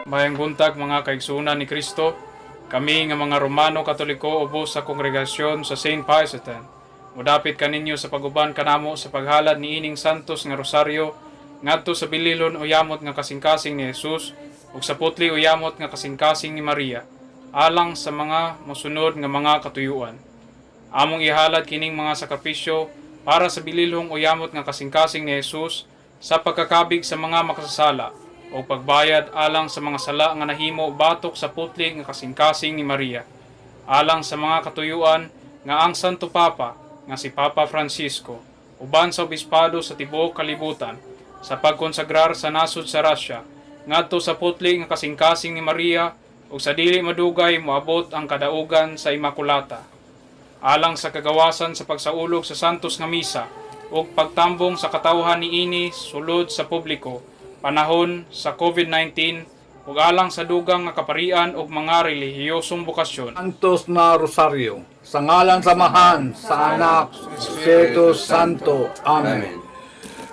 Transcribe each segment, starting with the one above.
Maayong buntag, mga kaigsuonan ni Kristo. Kami nga mga Romano Katoliko ubos sa kongregasyon sa St. Pius X, mudapit kaninyo sa paguban kanamo sa paghalad niining Santos nga Rosaryo ngadto sa bililhon o yamot nga kasing-kasing ni Jesus ug sa putli o yamot nga kasing-kasing ni Maria alang sa mga mosunod nga mga katuyuan. Among ihalad kining mga sakripisyo para sa bililhong o yamot nga kasing-kasing ni Jesus sa pagkakabig sa mga makasasala o pagbayad alang sa mga sala nga nahimo batok sa putli nga kasing-kasing ni Maria. Alang sa mga katuyuan nga ang Santo Papa nga si Papa Francisco uban sa obispado sa tibuok kalibutan sa pagkonsagrar sa nasod sa Russia ngadto sa putli nga kasing-kasing ni Maria ug sa dili madugay moabot ang kadaugan sa Immaculata, alang sa kagawasan sa pagsaulog sa Santos nga Misa ug pagtambong sa katawhan niini sulod sa publiko panahon sa COVID-19 ug alang sa dugang nga kaparian ug mga relihiyosong bokasyon. Santos na Rosaryo. Sa ngalan sa Amahan, sa Anak, sa Espiritu Santo. Amen.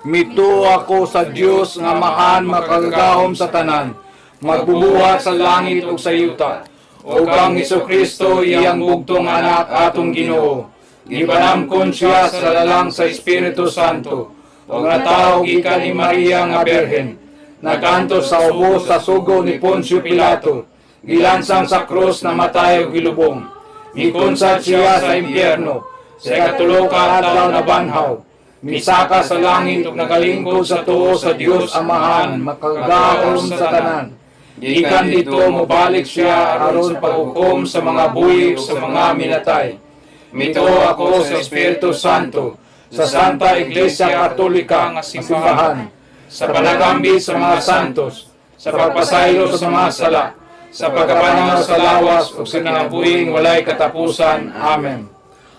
Mituo ako sa Dios nga Amahan makagagahom sa tanan, magbubuhat sa langit ug sa yuta, ug ang Kristo, iyang bugtong anak, atong Ginoo. Gipanamkon siya sa lalang sa Espiritu Santo, ug natawo gikan ni Maria nga Birhen. Nagantos sa ubos sa sugo ni Poncio Pilato, gilansang sa krus, namatay ug gilubong. Mikunsad siya sa impyerno, sa ikatulo ka adlaw nabanhaw. Misaka sa langit ug nagalingkod sa tuo sa Dios Amahan, makagagahom sa tanan. Gikan didto mobalik siya aron paghukom sa mga buhi ug sa mga minatay. Mituo ako sa Espiritu Santo, sa Santa Iglesia Katolika nga simbahan, sa panagambi sa mga santos, sa pagpasaylo sa mga sala, sa pagkabanhaw sa lawas ug sa kinabuhing walay katapusan. Amen.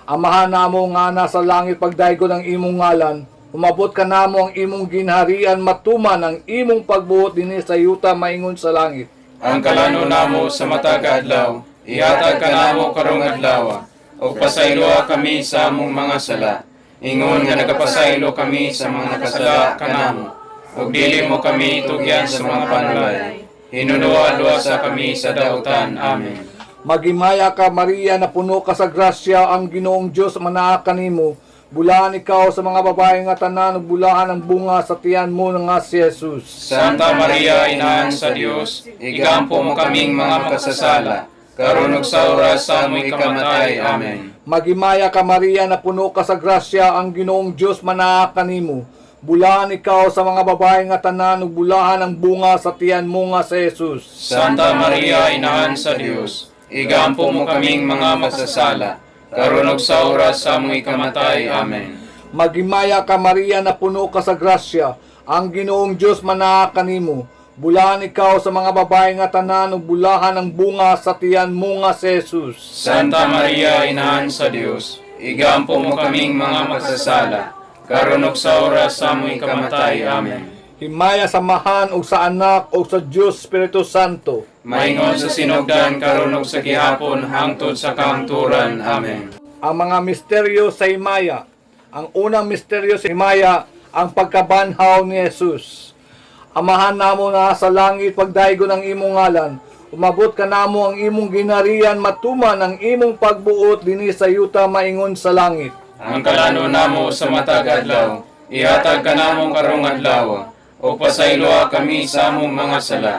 Amahan namo nga nasa langit, pagdaygon ang imong ngalan, umabot ka namo ang imong ginharian, matuman ang imong pagbuot dinhi sa yuta maingon sa langit. Ang kalanon namo sa matag adlaw, ihatag kanamo karong adlaw, ug pasayloa kami sa among mga sala, ingon nga nagapasaylo kami sa mga nakasala kanamo. Ug dili mo kami itugyan sa mga panulay. Hinunoa luwasa kami sa dautan. Amen. Maghimaya ka, Maria, na puno ka sa grasya, ang Ginoong Dios manaa kanimo. Bulahan ikaw sa mga babae nga tanan ug bulahan ang bunga sa tiyan mo nga si Jesus. Santa Maria, Inahan sa Dios, igampo mo kaming mga makasasala, karon ug sa oras sa among ikamatay. Amen. Maghimaya ka, Maria, na puno ka sa grasya, ang Ginoong Dios manaa kanimo. Bulahan ikaw sa mga babae nga tanan ug bulahan ang bunga sa tiyan mo nga si Jesus. Santa Maria, Inahan sa Dios, igampo mo kaming mga makasasala, karon ug sa oras sa among ikamatay. Amen. Maghimaya ka, Maria, na puno ka sa grasya, ang Ginoong Dios manaa kanimo. Bulahan ikaw sa mga babae nga tanan ug bulahan ang bunga sa tiyan mo nga si Jesus. Santa Maria, Inahan sa Dios, igampo mo kaming mga makasasala, karon ug sa oras sa among ikamatay. Amen. Himaya sa Amahan ug sa Anak ug sa Dios Espiritu Santo. Maingon sa sinugdan, karon ug sa gihapon, hangtod sa kahangturan. Amen. Ang mga misteryo sa himaya. Ang unang misteryo sa himaya, ang pagkabanhaw ni Jesus. Amahan namo na sa langit, pagdaygon ang imong ngalan. Umabot ka namo ang imong ginharian, matuman ang imong pagbuot dinhi sa yuta maingon sa langit. Ang kalanon namo sa matag adlaw, ihatag kanamo karong adlaw, ug pasayloa kami sa among mga sala,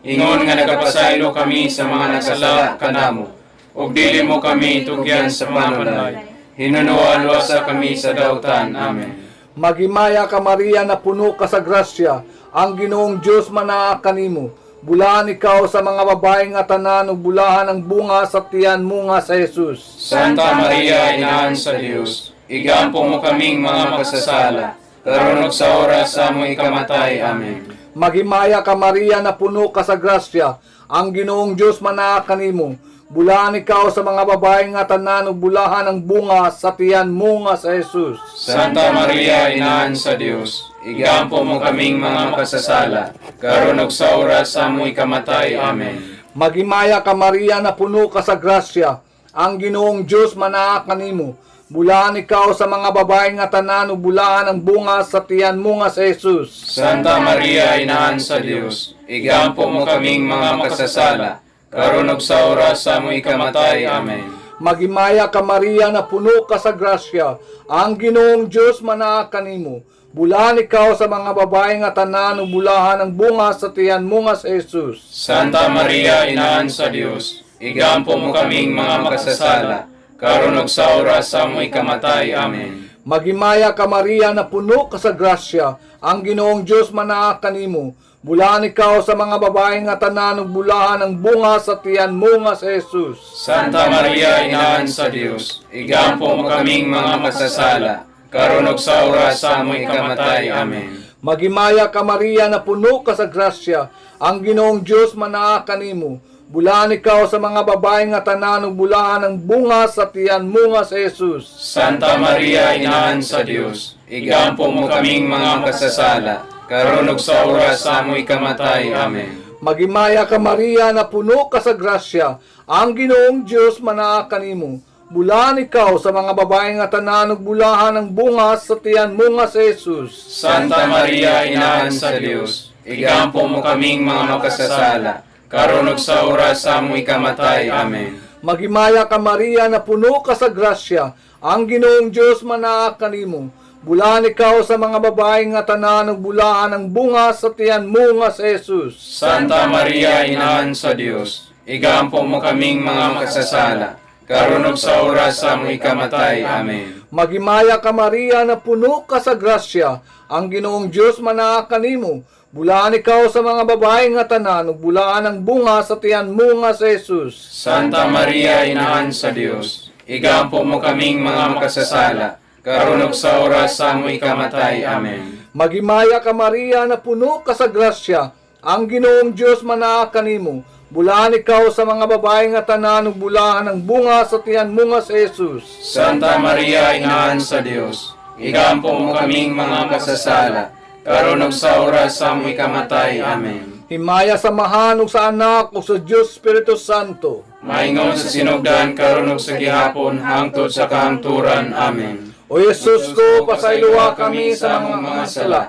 ingon nga nagapasaylo kami sa mga nagsala kanamo. Ug dili mo kami itugyan sa panulay. Hinunoa luwasa kami sa dautan. Amen. Maghimaya ka, Maria, na puno ka sa grasya, ang Ginoong Dios manaa kanimo. Bulahan ikaw sa mga babae nga tanan ug bulahan ang bunga sa tiyan mo nga si Jesus. Santa Maria, Inahan sa Dios, igampo mo kaming mga makasasala, karon ug sa oras sa among ikamatay. Amen. Maghimaya ka, Maria, na puno ka sa grasya, ang Ginoong Dios manaa kanimo. Bulahan ikaw sa mga babae nga tanan ug bulahan ang bunga sa tiyan mo nga si Jesus. Santa Maria, Inahan sa Dios, igampo mo kaming mga makasasala, karon ug sa oras sa among ikamatay. Amen. Maghimaya ka, Maria, na puno ka sa grasya, ang Ginoong Dios manaa kanimo. Bulahan ikaw sa mga babae nga tanan ug bulahan ang bunga sa tiyan mo nga si Jesus. Santa Maria, Inahan sa Dios, igampo mo kaming mga makasasala, karon ug sa oras sa among ikamatay. Amen. Maghimaya ka, Maria, na puno ka sa grasya. Ang Ginoong Dios manaa kanimo. Bulahan ikaw sa mga babae nga tanan ug bulahan ang bunga sa tiyan mo nga si Jesus. Santa Maria, Inahan sa Dios, igampo mo kaming mga makasasala, karon ug sa oras sa among ikamatay. Amen. Maghimaya ka, Maria, na puno ka sa grasya. Ang Ginoong Dios manaa kanimo. Bulahan ikaw sa mga babae nga tanan ug bulahan ang bunga sa tiyan mo nga si Jesus. Santa Maria, Inahan sa Dios, igampo mo kaming mga makasasala, karon ug sa oras sa among ikamatay. Amen. Maghimaya ka, Maria, na puno ka sa grasya. Ang Ginoong Dios manaa kanimo. Bulahan ikaw sa mga babae nga tanan ug bulahan ang bunga sa tiyan mo nga si Jesus. Santa Maria, Inahan sa Dios, igampo mo kaming mga makasasala, karon ug sa oras sa among ikamatay. Amen. Maghimaya ka, Maria, na puno ka sa grasya. Ang Ginoong Dios manaa kanimo. Bulahan ikaw sa mga babae nga tanan ug bulahan ang bunga sa tiyan mo nga si Jesus. Santa Maria, Inahan sa Dios, igampo mo kaming mga makasasala, karon ug sa oras sa among ikamatay. Amen. Maghimaya ka, Maria, na puno ka sa grasya. Ang Ginoong Dios manaa kanimo. Bulahan ikaw sa mga babae nga tanan ug bulahan ang bunga sa tiyan mo nga si Jesus. Santa Maria, Inahan sa Dios, igampo mo kaming mga makasasala, karon ug sa oras sa among ikamatay. Amen. Maghimaya ka, Maria, na puno ka sa grasya. Ang Ginoong Dios manaa kanimo. Bulahan ikaw sa mga babae nga tanan ug bulahan ang bunga sa tiyan mo nga si Jesus. Santa Maria, Inahan sa Dios, igampo mo kaming mga makasasala, karon ug sa oras sa among ikamatay. Amen. Maghimaya ka, Maria, na puno ka sa grasya. Ang Ginoong Dios manaa kanimo. Bulahan ikaw sa mga babae nga tanan ug bulahan ang bunga sa tiyan mo nga si Jesus. Santa Maria, Inahan sa Dios, igampo mo kaming mga makasasala, karon ug sa oras sa among ikamatay. Amen. Himaya sa Amahan ug sa Anak ug sa Dios Espiritu Santo. Maingon sa sinugdan, karon ug sa gihapon, hangtod sa kahangturan. Amen. O Jesus ko, pasayloa kami sa among mga sala.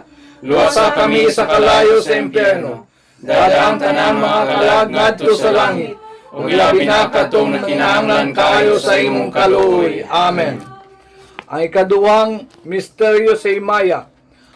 Luwasa kami sa kalayo sa impyerno. Dala ang tanang mga kalag ngadto sa langit, ug ilabi na katong nakinahanglan kaayo sa imong kaluoy. Amen. Ang ikaduhang misteryo sa himaya,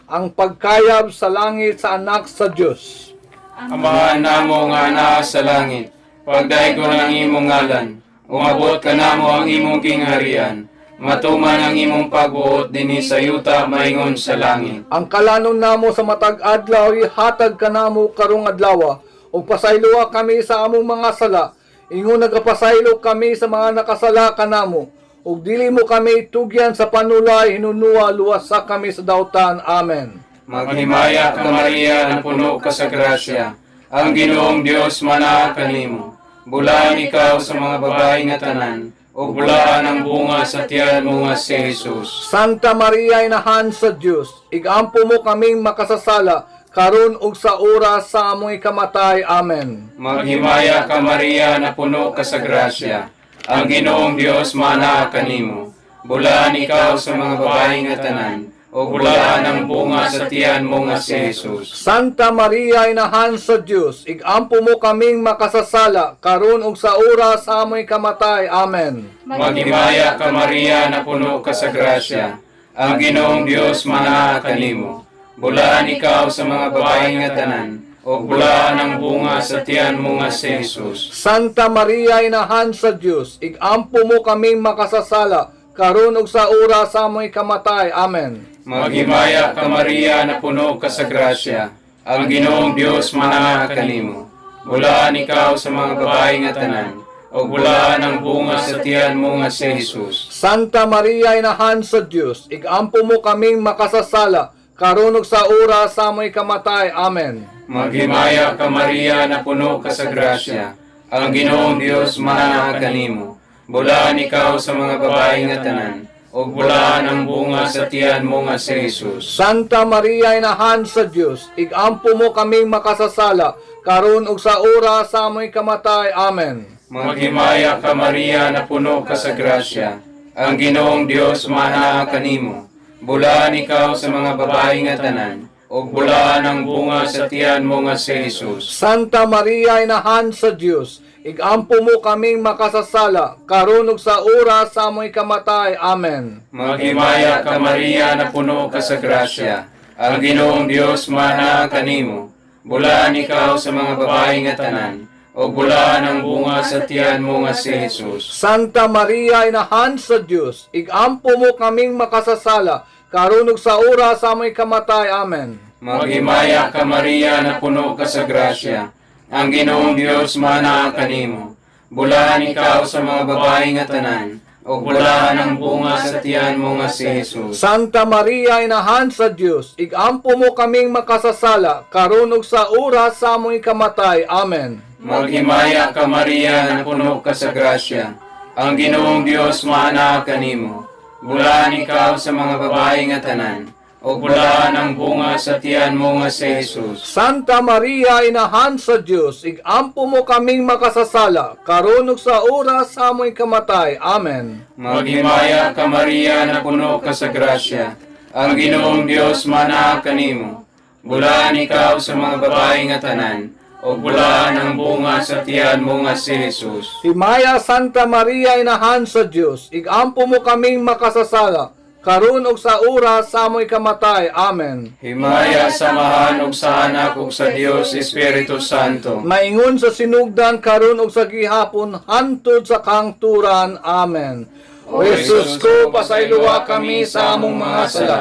ang pagkayab sa langit sa anak sa Dios. Amahan namo nga anaa sa langit, pagdaygon ang imong ngalan, umabot kanamo ang imong gingharian, matuman ang imong pagbuot dinhi sa yuta maingon sa langit. Ang kalanon namo sa matag adlaw ihatag kanamo karong adlaw, ug pasayloa kami sa among mga sala ingon nagapasaylo kami sa mga nakasala kanamo, ug dili mo kami tugyan sa panulay, hinunua luwasa kami sa dautan. Amen. Maghimaya ka, Maria, na puno ka sa grasya. Ang Ginoong Dios manaa kanimo. Bulaan ikaw sa mga babae nga tanan, ug bulaan ang bunga sa tiyan mo nga si Jesus. Santa Maria, Inahan sa Dios, igampo mo kaming makasasala karon ug sa oras sa among ikamatay. Amen. Maghimaya ka, Maria, na puno ka sa grasya. Ang Ginoong Dios manaa kanimo. Bulaan ikaw sa mga babae nga tanan, ug bulaan ang bunga sa tiyan mo nga si Jesus. Santa Maria, Inahan sa Dios, igampo mo kaming makasasala karon ug sa oras sa among ikamatay. Amen. Maghimaya ka, Maria, na puno ka sa grasya. Ang Ginoong Dios manaa kanimo. Bulaan ikaw sa mga babae nga tanan, ug bulaan ang bunga sa tiyan mo nga si Jesus. Santa Maria, Inahan sa Dios, igampo mo kaming makasasala karon ug sa oras sa among ikamatay. Amen. Maghimaya ka, Maria, na puno ka sa grasya. Ang Ginoong Dios manaa kanimo. Bulaan ikaw sa mga babae nga tanan, ug bulaan ang bunga sa tiyan mo nga si Jesus. Santa Maria, Inahan sa Dios, igampo mo kaming makasasala karon ug sa oras sa among ikamatay. Amen. Maghimaya ka, Maria, na puno ka sa grasya. Ang Ginoong Dios manaa kanimo. Bulaan ikaw sa mga babae nga tanan, ug bulaan ang bunga sa tiyan mo nga si Jesus. Santa Maria, Inahan sa Dios, igampo mo kaming makasasala karon ug sa oras sa among ikamatay. Amen. Maghimaya ka, Maria, na puno ka sa grasya. Ang Ginoong Dios manaa kanimo. Bulahan ikaw sa mga babae nga tanan, ug bulahan ang bunga sa tiyan mo nga si Jesus. Santa Maria, Inahan sa Dios, igampo mo kaming makasasala, karon ug sa oras sa among ikamatay. Amen. Maghimaya ka, Maria, na puno ka sa grasya. Ang Ginoong Dios manaa kanimo. Bulahan ikaw sa mga babae nga tanan, ug bulahan ang bunga sa tiyan mo nga si Jesus. Santa Maria, Inahan sa Dios, igampo mo kaming makasasala, karon ug sa oras sa among ikamatay. Amen. Maghimaya ka, Maria, na puno ka sa grasya. Ang Ginoong Dios manaa kanimo. Bulahan ikaw sa mga babae nga tanan, ug bulahan ang bunga sa tiyan mo nga si Jesus. Santa Maria, Inahan sa Dios, igampo mo kaming makasasala, karon ug sa oras sa among ikamatay. Amen. Maghimaya ka, Maria, na puno ka sa grasya. Ang Ginoong Dios manaa kanimo. Bulahan ikaw sa mga babae nga tanan, ug bulahan ang bunga sa tiyan mo nga si Jesus. Santa Maria, Inahan sa Dios, igampo mo kaming makasasala, karon ug sa oras sa among ikamatay. Amen. Maghimaya ka, Maria, na puno ka sa grasya. Ang Ginoong Dios manaa kanimo. Bulahan ikaw sa mga babae nga tanan, ug bulahan ang bunga sa tiyan mo nga si Jesus. Himaya, Santa Maria, Inahan sa Dios, igampo mo kaming makasasala, karon ug sa oras sa among ikamatay. Amen. Himaya sa Amahan ug sa Anak ug sa Dios Espiritu Santo. Maingon sa sinugdan, karon ug sa gihapon, hantod sa kangturan. Amen. O Jesus ko, pasayloa kami sa among mga sala.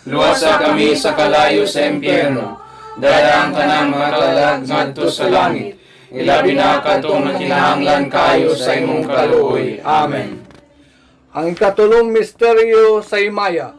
Luwasa kami sa kalayo sa impyerno. Dala ang tanang mga kalag ngadto sa langit. Ilabi na kadtong nakinahanglan kaayo sa imong kaluoy. Amen. Ang ikatulong misteryo sa himaya,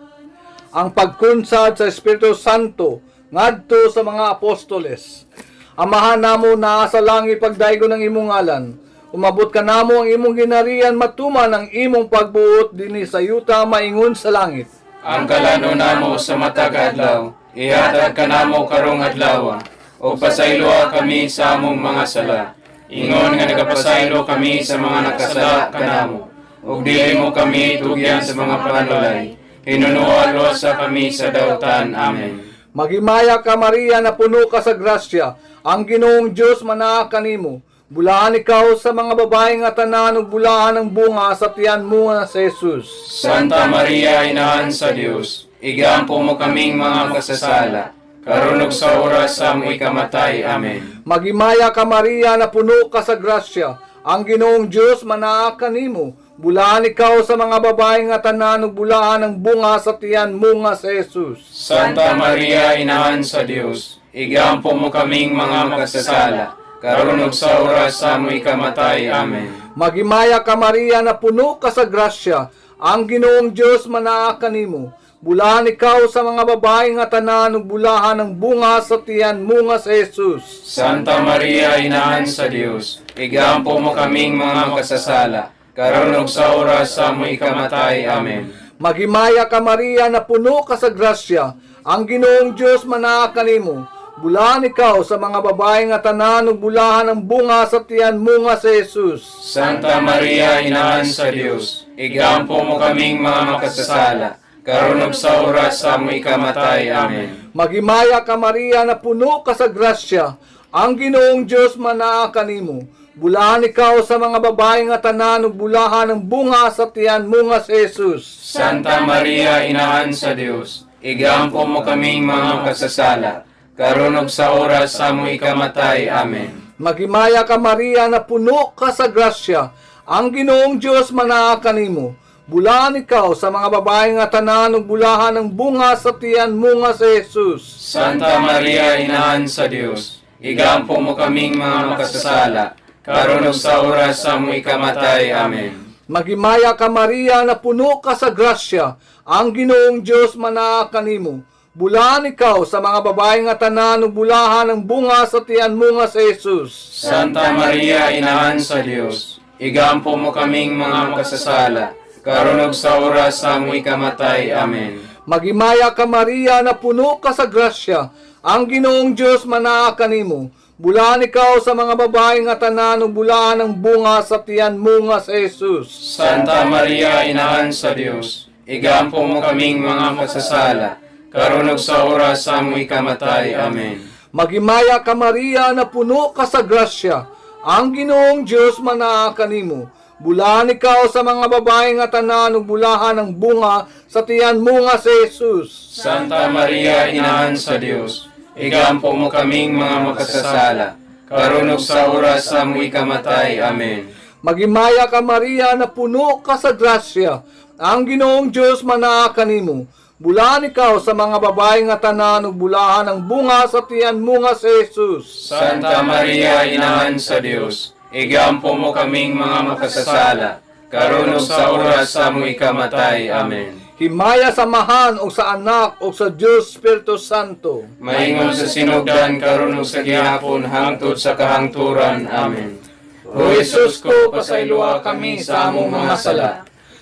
ang pagkunsad sa Espiritu Santo ngadto sa mga apostoles. Amahan namo naa sa langit, pagdaygon ang imong ngalan. Umabot ka namo ang imong ginarian, matuman ang imong pagbuot dinhi sa yuta maingon sa langit. Ang kalano namo sa matag adlaw, ihatag kanamo karong adlaw, ug pasayloa kami sa among mga sala. Ingon nga nagapasaylo kami sa mga nakasala kanamo. Ug dili mo kami tugyan sa mga panulay. Hinunoa luwasa kami sa dautan. Amen. Maghimaya ka, Maria, na puno ka sa grasya. Ang Ginoong Dios manaa kanimo. Bulahan ikaw sa mga babae nga tanan ug bulahan ang bunga sa tiyan mo nga si Jesus. Santa Maria, Inahan sa Dios, igampo mo kaming mga makasasala, karon ug sa oras sa among ikamatay. Amen. Maghimaya ka, Maria, na puno ka sa grasya. Ang Ginoong Dios manaa kanimo. Bulahan ikaw sa mga babae nga tanan ug bulahan ang bunga sa tiyan mo nga si Jesus. Santa Maria, Inahan sa Dios, igampo mo kaming mga makasasala, karon ug sa oras sa among ikamatay. Amen. Maghimaya ka, Maria, na puno ka sa grasya. Ang Ginoong Dios manaa kanimo. Bulahan ikaw sa mga babae nga tanan ug bulahan ang bunga sa tiyan mo nga si Jesus. Santa Maria, Inahan sa Dios, igampo mo kaming mga makasasala, karon ug sa oras sa among ikamatay. Amen. Maghimaya ka, Maria, na puno ka sa grasya. Ang Ginoong Dios manaa kanimo. Bulahan ikaw sa mga babae nga tanan ug bulahan ang bunga sa tiyan mo nga si Jesus. Santa Maria, Inahan sa Dios, igampo mo kaming mga makasasala, karon ug sa oras sa among ikamatay. Amen. Maghimaya ka, Maria, na puno ka sa grasya. Ang Ginoong Dios manaa kanimo. Bulahan ikaw sa mga babae nga tanan ug bulahan ang bunga sa tiyan mo nga si Jesus. Santa Maria, Inahan sa Dios, igampo mo kaming mga makasasala, karon ug sa oras sa among ikamatay. Amen. Maghimaya ka, Maria, na puno ka sa grasya. Ang Ginoong Dios manaa kanimo. Bulahan ikaw sa mga babae nga tanan ug bulahan ang bunga sa tiyan mo nga si Jesus. Santa Maria, Inahan sa Dios, igampo mo kaming mga makasasala, karon ug sa oras sa among ikamatay. Amen. Maghimaya ka, Maria, na puno ka sa grasya. Ang Ginoong Dios manaa kanimo. Bulahan ikaw sa mga babae nga tanan ug bulahan ang bunga sa tiyan mo nga si Jesus. Santa Maria, Inahan sa Dios, igampo mo kaming mga makasasala, karon ug sa oras sa among ikamatay. Amen. Maghimaya ka, Maria, na puno ka sa grasya. Ang Ginoong Dios manaa kanimo. Bulahan ikaw sa mga babae nga tanan ug bulahan ang bunga sa tiyan mo nga si Jesus. Santa Maria, Inahan sa Dios, igampo mo kaming mga makasasala, karon ug sa oras sa among ikamatay. Amen. Maghimaya ka, Maria, na puno ka sa grasya. Ang Ginoong Dios manaa kanimo. Bulahan ikaw sa mga babae nga tanan ug bulahan ang bunga sa tiyan mo nga si Jesus. Santa Maria, Inahan sa Dios, igampo mo kaming mga makasasala, karon ug sa oras sa among ikamatay. Amen. Maghimaya ka, Maria, na puno ka sa grasya. Ang Ginoong Dios manaa kanimo. Bulahan ikaw sa mga babae nga tanan ug bulahan ang bunga sa tiyan mo nga si Jesus. Santa Maria, Inahan sa Dios, igampo mo kaming mga makasasala, karon ug sa oras sa among ikamatay. Amen. Himaya sa Amahan o sa Anak o sa Dios Espiritu Santo. Maingon sa sinugdan karon ug sa gihapon hangtod sa kahangturan. Amen. O Jesus ko, pasayloa kami sa among mga sala.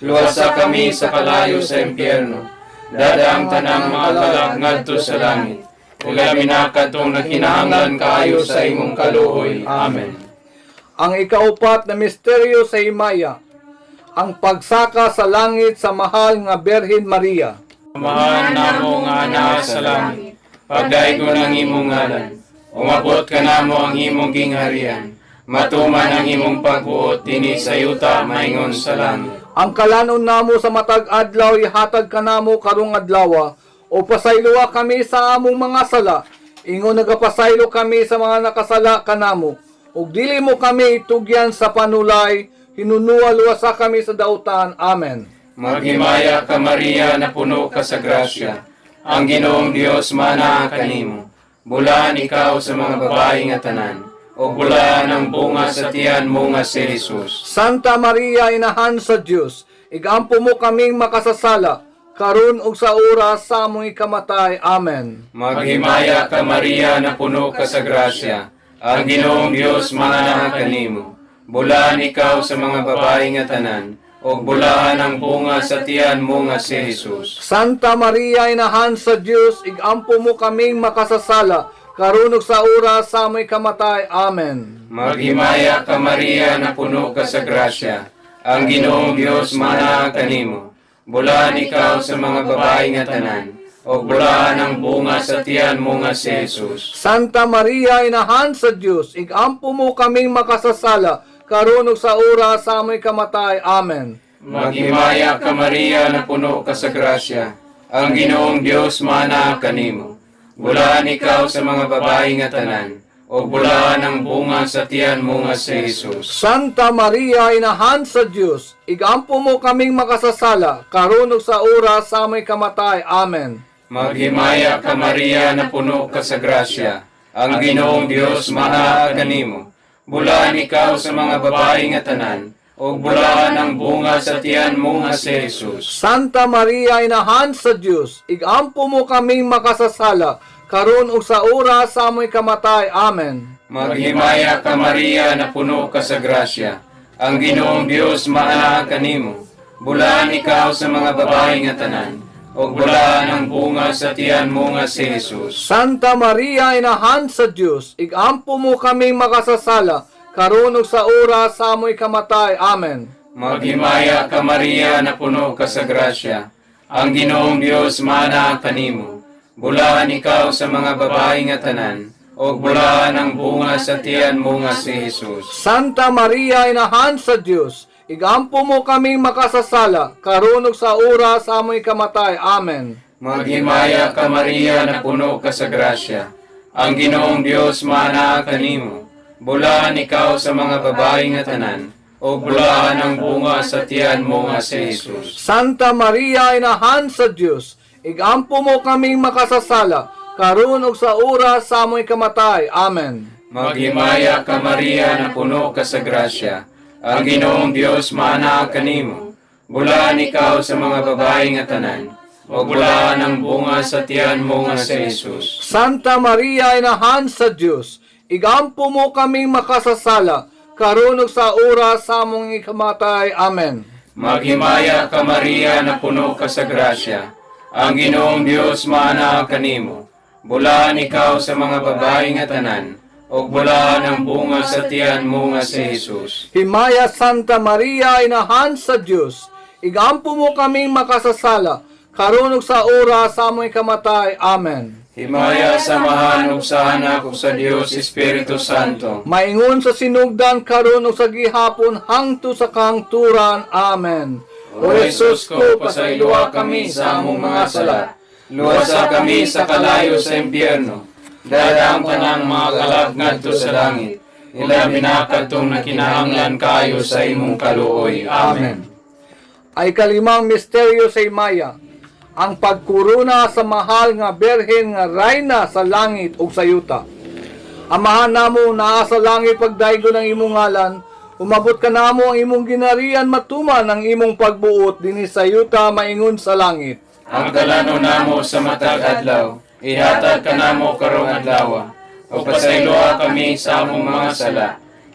Luwasa kami sa kalayo sa impyerno. Dada ang tanang mga kalag ngadto sa langit. Ug labi na kadtong nagkinahanglan kaayo sa imong kaluoy. Amen. Ang ikaupat na misteryo sa himaya, ang pagsaka sa langit sa mahal nga Birhen Maria. Amahan namo nga naa sa langit, pagdaygon ang imong ngalan. Umabot ka namo ang imong gingharian. Matuman ang imong pagbuot dinhi sa yuta maingon sa langit. Ang kalanon namo sa matag adlaw ihatag kanamo karong adlaw, o pasayloa kami sa among mga sala ingon nagapasaylo kami sa mga nakasala kanamo, ug dili mo kami itugyan sa panulay, hinunua luwasa kami sa dautan. Amen. Maghimaya ka, Maria, na puno ka sa grasya. Ang Ginoong Dios manaa kanimo. Bulaan ikaw sa mga babae nga tanan, ug bulaan ang bunga sa tiyan mo nga si Jesus. Santa Maria, Inahan sa Dios, igampo mo kaming makasasala karon ug sa oras sa among ikamatay. Amen. Maghimaya ka, Maria, na puno ka sa grasya. Ang Ginoong Dios manaa kanimo. Bulaan ikaw sa mga babae nga tanan, ug bulaan ang bunga sa tiyan mo nga si Jesus. Santa Maria, Inahan sa Dios, igampo mo kaming makasasala karon ug sa oras sa among ikamatay. Amen. Maghimaya ka, Maria, na puno ka sa grasya. Ang Ginoong Dios manaa kanimo. Bulaan ikaw sa mga babae nga tanan, ug bulaan ang bunga sa tiyan mo nga si Jesus. Santa Maria, Inahan sa Dios, igampo mo kaming makasasala karon ug sa oras sa among ikamatay. Amen. Maghimaya ka, Maria, na puno ka sa grasya. Ang Ginoong Dios manaa kanimo. Bulaan ikaw sa mga babae nga tanan, ug bulaan ang bunga sa tiyan mo nga si Jesus. Santa Maria, Inahan sa Dios, igampo mo kaming makasasala karon ug sa oras sa among ikamatay. Amen. Maghimaya ka, Maria, na puno ka sa grasya. Ang Ginoong Dios manaa kanimo. Bulaan ikaw sa mga babae nga tanan, ug bulaan ang bunga sa tiyan mo nga si Jesus. Santa Maria, Inahan sa Dios, igampo mo kaming makasasala karon ug sa oras sa among ikamatay. Amen. Maghimaya ka, Maria, na puno ka sa grasya. Ang Ginoong Dios manaa kanimo. Bulaan ikaw sa mga babae nga tanan, ug bulaan ang bunga sa tiyan mo nga si Jesus. Santa Maria, Inahan sa Dios, igampo mo kaming makasasala karon ug sa oras sa among ikamatay. Amen. Maghimaya ka, Maria, na puno ka sa grasya. Ang Ginoong Dios manaa kanimo. Bulaan ikaw sa mga babae nga tanan, ug bulaan ang bunga sa tiyan mo nga si Jesus. Santa Maria, Inahan sa Dios, igampo mo kaming makasasala karon ug sa oras sa among ikamatay. Amen. Maghimaya ka, Maria, na puno ka sa grasya. Ang Ginoong Dios manaa kanimo. Bulaan ikaw sa mga babae nga tanan, ug bulaan ang bunga sa tiyan mo nga si Jesus. Santa Maria, Inahan sa Dios, igampo mo kaming makasasala karon ug sa oras sa among ikamatay. Amen. Maghimaya ka, Maria, na puno ka sa grasya. Ang Ginoong Dios manaa kanimo. Bulaan ikaw sa mga babae nga tanan, ug bulaan ang bunga sa tiyan mo nga si Jesus. Santa Maria, Inahan sa Dios, igampo mo kaming makasasala karon ug sa oras sa among ikamatay. Amen. Maghimaya ka, Maria, na puno ka sa grasya. Ang Ginoong Dios manaa kanimo. Bulaan ikaw sa mga babae nga tanan, Ug bulahan ang bunga sa tiyan mo nga si Jesus. Himaya, Santa Maria, Inahan sa Dios, igampo mo kaming makasasala, karon ug sa oras sa among ikamatay. Amen. Himaya sa Amahan ug sa Anak ug sa Dios Espiritu Santo. Maingon sa sinugdan, karon ug sa gihapon, hangtod sa kahangturan. Amen. O Jesus ko, pasayloa kami sa among mga sala. Luwasa kami sa kalayo sa impyerno. Dala ang tanang mga kalag ngadto sa langit. Ilabi na kadtong nakinahanglan kaayo sa imong kaluoy. Amen. Ay kalimang misteryo sa himaya, ang pagkuruna sa mahal nga Berhen nga rayna sa langit ug sa yuta. Amahan namo, naa sa langit, pagdaygo ng imong ngalan, umabot ka namo ang imong ginarian, matuman ang imong pagbuot dinhi sa yuta maingon sa langit. Ang kalano namo sa matag adlaw, ihatag kanamo karong adlaw. Ug pasayloa kami sa among mga sala.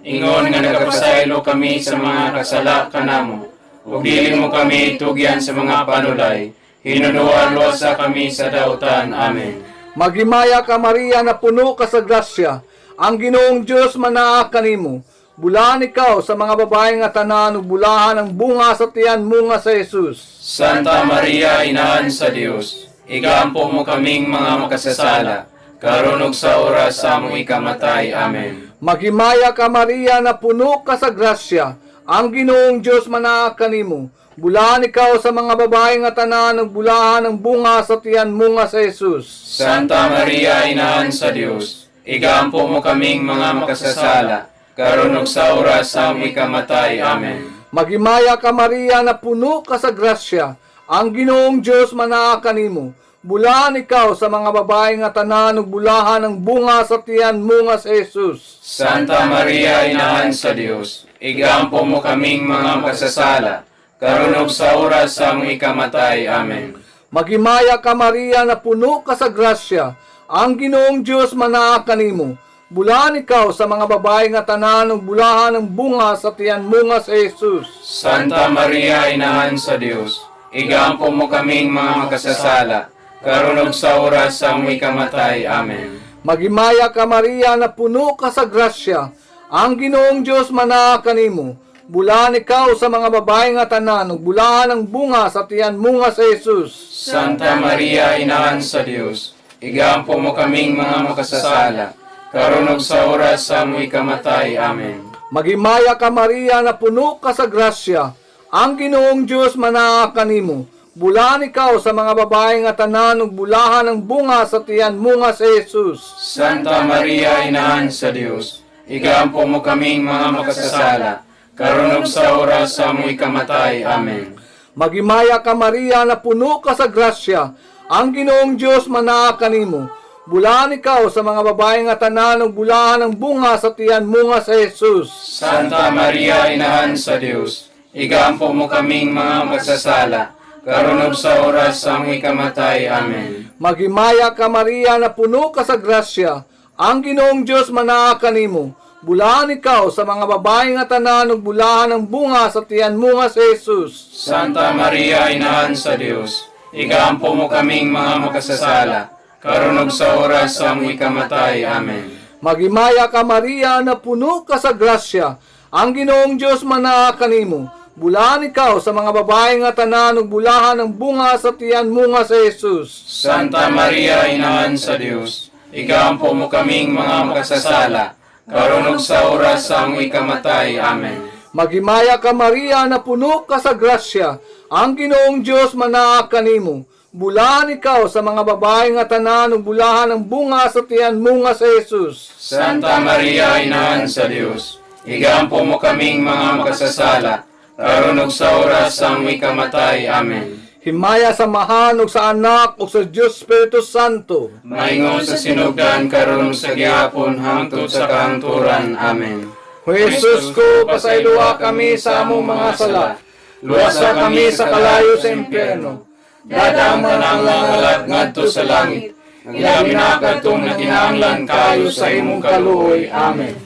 Ingon nga nagapasaylo kami sa mga kasala kanamo. Ug dili mo kami tugyan sa mga panulay. Hinunuan luwasa kami sa dautan. Amen. Maghimaya ka, Maria, na puno ka sa grasya. Ang Ginoong Dios manaa kanimo. Bulahan ikaw sa mga babae nga tanan ug bulahan ang bunga sa tiyan mo nga sa Jesus. Santa Maria, Inahan sa Dios, igampo mo kaming mga makasasala, karon ug sa oras sa among ikamatay. Amen. Maghimaya ka, Maria, na puno ka sa grasya. Ang Ginoong Dios manaa kanimo. Bulahan ikaw sa mga babae nga tanan ug bulahan ang bunga sa tiyan mo nga sa Jesus. Santa Maria, Inahan sa Dios, igampo mo kaming mga makasasala, karon ug sa oras sa among ikamatay. Amen. Maghimaya ka, Maria, na puno ka sa grasya. Ang Ginoong Dios manaa kanimo. Bulahan ikaw sa mga babae nga tanan ug bulahan ang bunga sa tiyan mo nga sa Jesus. Santa Maria, Inahan sa Dios, igampo mo kaming mga makasasala, karon ug sa oras sa among ikamatay. Amen. Maghimaya ka, Maria, na puno ka sa grasya. Ang Ginoong Dios manaa kanimo. Bulahan ikaw sa mga babae nga tanan ug bulahan ang bunga sa tiyan mo nga sa Jesus. Santa Maria, Inahan sa Dios, igampo mo kaming mga makasasala, karon ug sa oras sa among ikamatay. Amen. Maghimaya ka, Maria, na puno ka sa grasya. Ang Ginoong Dios manaa kanimo. Bulahan ikaw sa mga babae nga tanan ug bulahan ang bunga sa tiyan mo nga sa Jesus. Santa Maria, Inahan sa Dios, igampo mo kaming mga makasasala, karon ug sa oras sa among ikamatay. Amen. Maghimaya ka, Maria, na puno ka sa grasya. Ang Ginoong Dios manaa kanimo. Bulahan ikaw sa mga babae nga tanan ug bulahan ang bunga sa tiyan mo nga sa Jesus. Santa Maria, Inahan sa Dios, igampo mo kaming mga makasasala, karon ug sa oras sa among ikamatay. Amen. Maghimaya ka, Maria, na puno ka sa grasya. Ang Ginoong Dios manaa kanimo. Bulahan ikaw sa mga babae nga tanan ug bulahan ang bunga sa tiyan mo nga sa Jesus. Santa Maria, Inahan sa Dios, igampo mo kaming mga makasasala, karon ug sa oras sa among ikamatay. Amen. Maghimaya ka, Maria, na puno ka sa grasya. Ang Ginoong Dios manaa kanimo. Bulahan ikaw sa mga babae nga tanan ug bulahan ang bunga sa tiyan mo nga sa Jesus. Santa Maria, Inahan sa Dios, igampo mo kaming mga makasasala, karon ug sa oras sa among ikamatay. Amen. Maghimaya ka, Maria, na puno ka sa grasya. Ang Ginoong Dios manaa kanimo. Bulahan ikaw sa mga babae nga tanan ug bulahan ang bunga sa tiyan mo nga sa Jesus. Santa Maria, Inahan sa Dios, igampo mo kaming mga makasasala, karon ug sa oras sa among ikamatay. Amen. Maghimaya ka, Maria, na puno ka sa grasya. Ang Ginoong Dios manaa kanimo. Bulahan ikaw sa mga babae nga tanan ug bulahan ang bunga sa tiyan mo nga sa Jesus. Santa Maria, Inahan sa Dios, igampo mo kaming mga makasasala, karon ug sa oras sa among ikamatay. Amen. Himaya sa Amahan ug sa Anak ug sa Dios Espiritu Santo. Maingon sa sinugdan, karon ug sa gihapon, hangtod sa kahangturan. Amen. Jesus ko, pasayloa kami sa among mga sala. Luwasa kami sa kalayo sa impyerno. Dala ang tanang mga kalag ngadto sa langit. Labi na kadtong nakinahanglan kaayo sa imong kaluoy. Amen.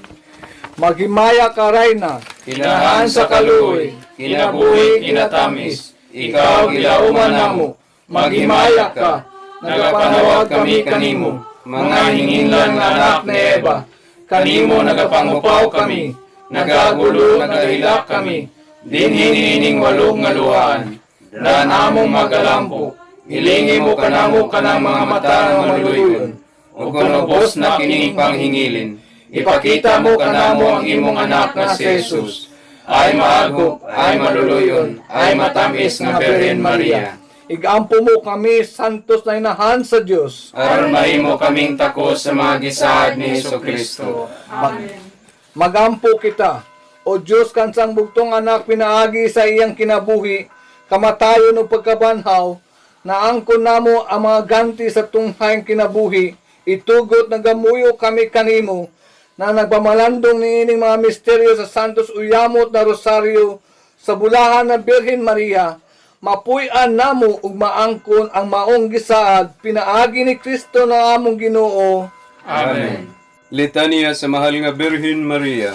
Maghimaya ka, Rayna, Inahan sa kaluoy, kinabuhi, kinatamis, ikaw gilauman namo, maghimaya ka, nagapanawag kami kanimo, mga hinginlan nga anak ni Eva, Kanimo nagapangupaw kami, nagagulo, nagahilak kami, dinhi niining walog nga luhaan. Daan among magalampo, hilingi mo kanamo kanang mga mata nga maluluyon. Ug kun ubos na kining panghingilin, ipakita mo kanamo ang imong anak nga si Jesus. Ay maaghop, ay maluluyon, ay matamis nga Birhen Maria. Igampo mo kami, santos na inahan sa Dios. Aron mahimo kaming takos sa mga gisaad ni Hesus Kristo. Magampo kita. O Diyos, kansang bugtong anak pinaagi sa iyang kinabuhi, kamatayon o pagkabanhaw, naangkon namo ang mga ganti sa tunghayng kinabuhi, itugot na gamuyo kami kanimo, na nagmamalandong niining mga misteryo sa Santos Uyamot na Rosaryo, sa bulahan ng Birhen Maria, mapuy-an namo ug maangkon ang maong gisaad pinaagi ni Kristo na among Ginoo. Amen. Litanya sa Mahal nga Birhen Maria.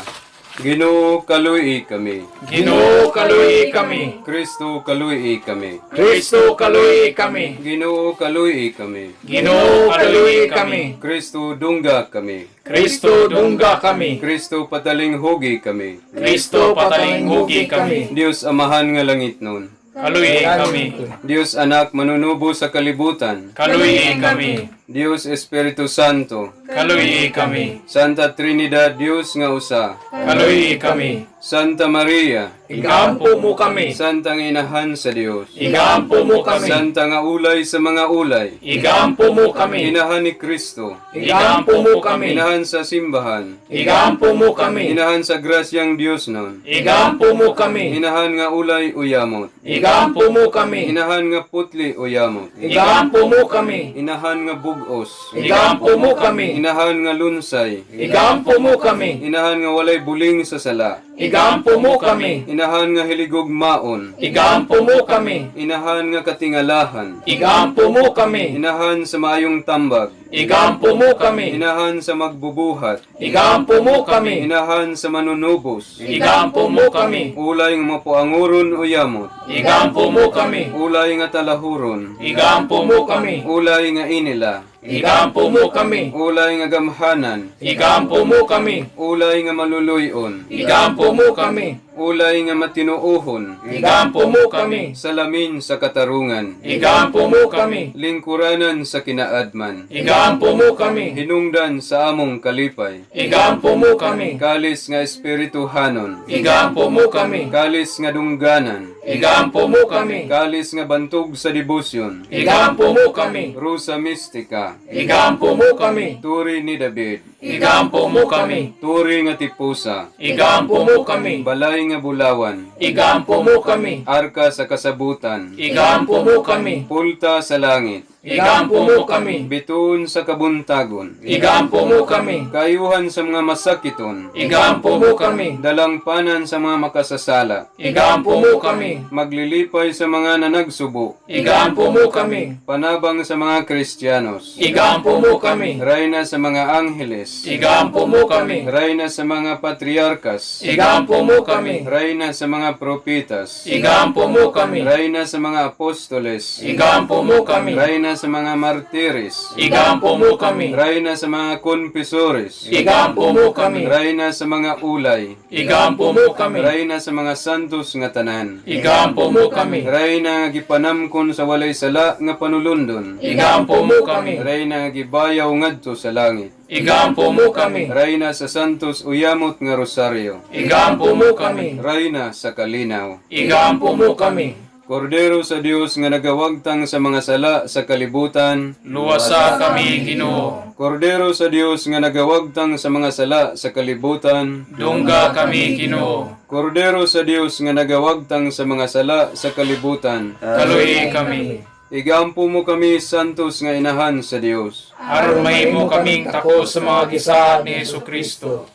Ginoo, kaluyi kami. Ginoo, kaluyi kami. Kristo, kaluyi kami. Kristo, kaluyi kami. Ginoo, kaluyi kami. Ginoo, kaluyi kami. Kristo, dungga kami. Kristo, dungga kami. Kristo, patalinghugi kami. Kristo, patalinghugi kami. Dios Amahan nga langit nun. Kaluyi kami. Dios Anak manunubo sa kalibutan. Kaluyi kami. Dios Espiritu Santo. Kaluyi kami. Santa Trinidad Dios nga usa. Kaluyi kami. Santa Maria. Igampo mo kami. Santa nga inahan sa Dios. Igampo mo kami. Santa nga ulay sa mga ulay. Igampo mo kami. Inahan ni Kristo. Igampo mo kami. Inahan sa simbahan. Igampo mo kami. Inahan sa grasyang Dios nun. Igampo mo kami. Inahan nga ulay uyamot. Igampo mo kami. Inahan nga putli uyamot. Igampo mo kami. Inahan nga bugos. Igampo mo kami. Inahan nga lunsay. Igampo mo kami. Inahan nga walay buling sa sala. Igampo mo kami. Inahan nga hiligog maon. Igampo mo kami. Inahan nga katingalahan. Igampo mo kami. Inahan sa maayong tambag. Igampo mo kami. Inahan sa magbubuhat. Igampo mo kami. Inahan sa manunubos. Igampo mo kami. Ulay nga mapuanguron o yamot. Igampo mo kami. Ulay nga talahuron. Igampo mo kami. Ulay nga inila. Igampo mo kami. Ulay nga gamhanan. Igampo mo kami. Ulay nga maluluyon. Igampo mo kami. Ulay nga matinuohon. Igampo mo kami. Salamin sa katarungan. Igampo mo kami. Lingkuranan sa kinaadman. Igampo mo kami. Hinungdan sa among kalipay. Igampo mo kami. Kalis nga espirituhanon. Igampo mo kami. Kalis nga dungganan. Igampo mo kami. Kalis nga bantog sa debosyon. Igampo mo kami. Rusa Mystica. Igampo mo kami. Turi ni David. Igampo mo kami. Turi nga tipusa. Igampo mo kami. Balay nga bulawan. Igampo mo kami. Arka sa kasabutan. Igampo mo kami. Pulta sa langit. Igampo mo kami. Bituon sa kabuntagon. Igampo mo kami. Kayuhan sa mga masakiton. Igampo mo kami. Dalangpanan sa mga makasasala. Igampo mo kami. Maglilipay sa mga nanagsubo. Igampo mo kami. Panabang sa mga Kristiyanos. Igampo mo kami. Rayna sa mga angheles. Igampo mo kami. Rayna sa mga patriarkas. Igampo mo kami. Rayna sa mga propitas. Igampo mo kami. Rayna sa mga apostoles. Igampo mo kami. Rayna sa mga martires. Igampo mo kami. Rayna sa mga konfesores. Igampo mo kami. Rayna sa mga ulay. Igampo mo kami. Rayna sa mga santos nga tanan. Igampo mo kami. Rayna nga gipanamkon sa walay sala nga panulundon. Igampo mo kami. Rayna nga gibayaw ngadto sa langit. Igampo mo kami. Rayna sa santos uyamot nga rosaryo. Igampo mo kami. Rayna sa kalinaw. Igampo mo kami. Kordero sa Dios nga nagawagtang sa mga sala sa kalibutan. Luwasa kami, Ginoo. Kordero sa Dios nga nagawagtang sa mga sala sa kalibutan. Dungga kami, Ginoo. Kordero sa Dios nga nagawagtang sa mga sala sa kalibutan. Kaluyi kami. Igampo mo kami santos nga inahan sa Dios. Aron mahimo kaming tako sa mga gisaad ni Hesus Kristo.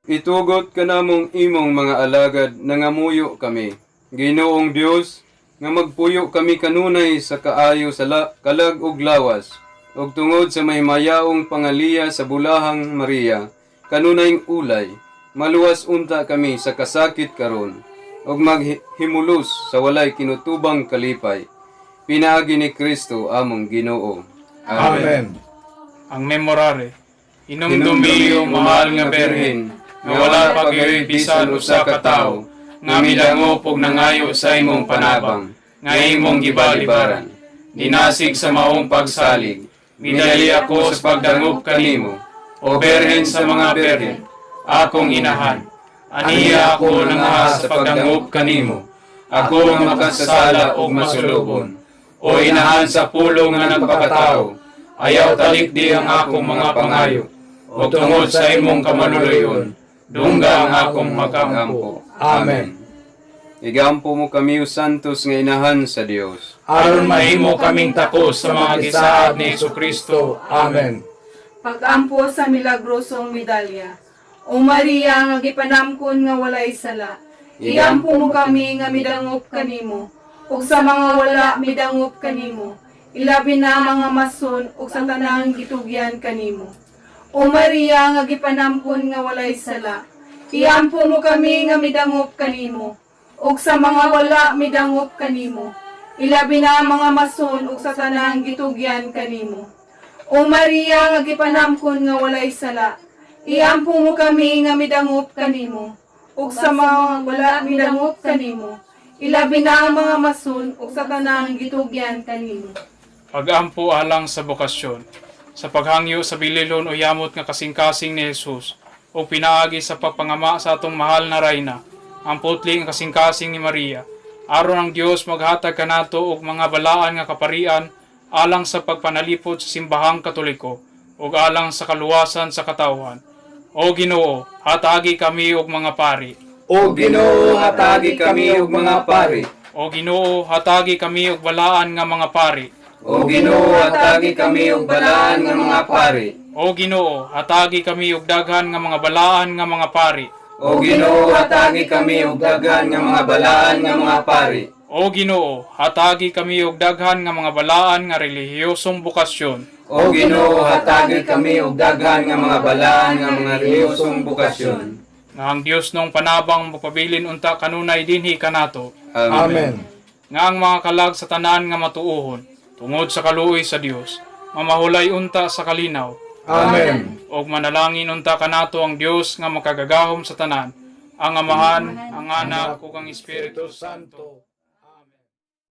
Itugot kanamong imong mga alagad nangamuyo kami. Ginoong Dios, nga magpuyo kami kanunay sa kaayo sa kalag ug lawas, ug tungod sa mahimayaong pangaliya sa bulahang Maria, kanunayng ulay, maluwas unta kami sa kasakit karon, ug maghimulos sa walay kinutubang kalipay. Pinaagi ni Kristo among Ginoo. Amen. Ang memorare. Hinumdumi, o mahal nga Birhen, nga wala pa gyoy bisan usa ka tawo nga midangop og nangayo sa imong panabang, nga imong gibalibaran. Dinasig sa maong pagsalig, midali ako sa pagdangop kanimo, o Birhen sa mga birhen, akong inahan. Aniya ako nangahas sa pagdangop kanimo, ako nga makasasala og masulubon. O inahan sa pulong nga nagpakatao, ayaw talikdi ang akong mga pangayo, o tungod sa imong kamaluluyon, dungga ang akong makampo. Amen. Igampo mo kami, O Santos nga inahan sa Dios. Aron Mahimo kaming takos sa mga gisaad ni Hesukristo. Amen. Pagampo sa milagrosong medalya. O Maria nga gipanamkon nga walay sala, iampo mo kami nga midangop kanimo, ug sa mga wala midangop kanimo, ilabi na mga mason ug sa tanang gitugyan kanimo. O Maria nga gipanamkon nga walay sala, iampo mo kami nga midangop kanimo, ug sa mga wala midangop kanimo, ilabi na mga mason ug sa tanang gitugyan kanimo. O Maria nga gipanamkon nga walay sala, iampo mo kami nga midangop kanimo, ug sa mga wala midangop kanimo, ilabi na ang mga mason ug sa tanang gitugyan kanimo. Pagampo alang sa bokasyon, sa paghangyo sa bililon o yamot nga kasing-kasing ni Jesus, o pinaagi sa pagpangama sa atong mahal na Rayna, ang putli nga kasing-kasing ni Maria, aron ang Dios maghatag kanato og mga balaan nga kaparian alang sa pagpanalipod sa simbahang Katoliko ug alang sa kaluwasan sa katawhan. O Ginoo, hatagi kami og mga pari. O Ginoo, hatagi kami og mga pari. O Ginoo, hatagi kami og balaan nga mga pari. O Ginoo, hatagi kami og balaan nga mga pari. O Ginoo, hatagi kami og daghan nga mga balaan nga mga pari. O Ginoo, hatagi kami og daghan nga mga balaan nga mga pari. O Ginoo, hatagi kami og daghan nga mga balaan nga relihiyosong bokasyon. O Ginoo, hatagi kami og daghan nga mga balaan nga mga relihiyosong bokasyon. Nga ang Dios nung panabang mapabilin unta kanunay dinhi kanato. Amen. Nga ang mga kalag sa tanan nga matuohon tungod sa kaluoy sa Dios, mamahulay unta sa kalinaw. Amen. Og manalangin unta kanato ang Dios nga makagagahom sa tanan, ang Amahan, ang Anak ug ang Espiritu Santo.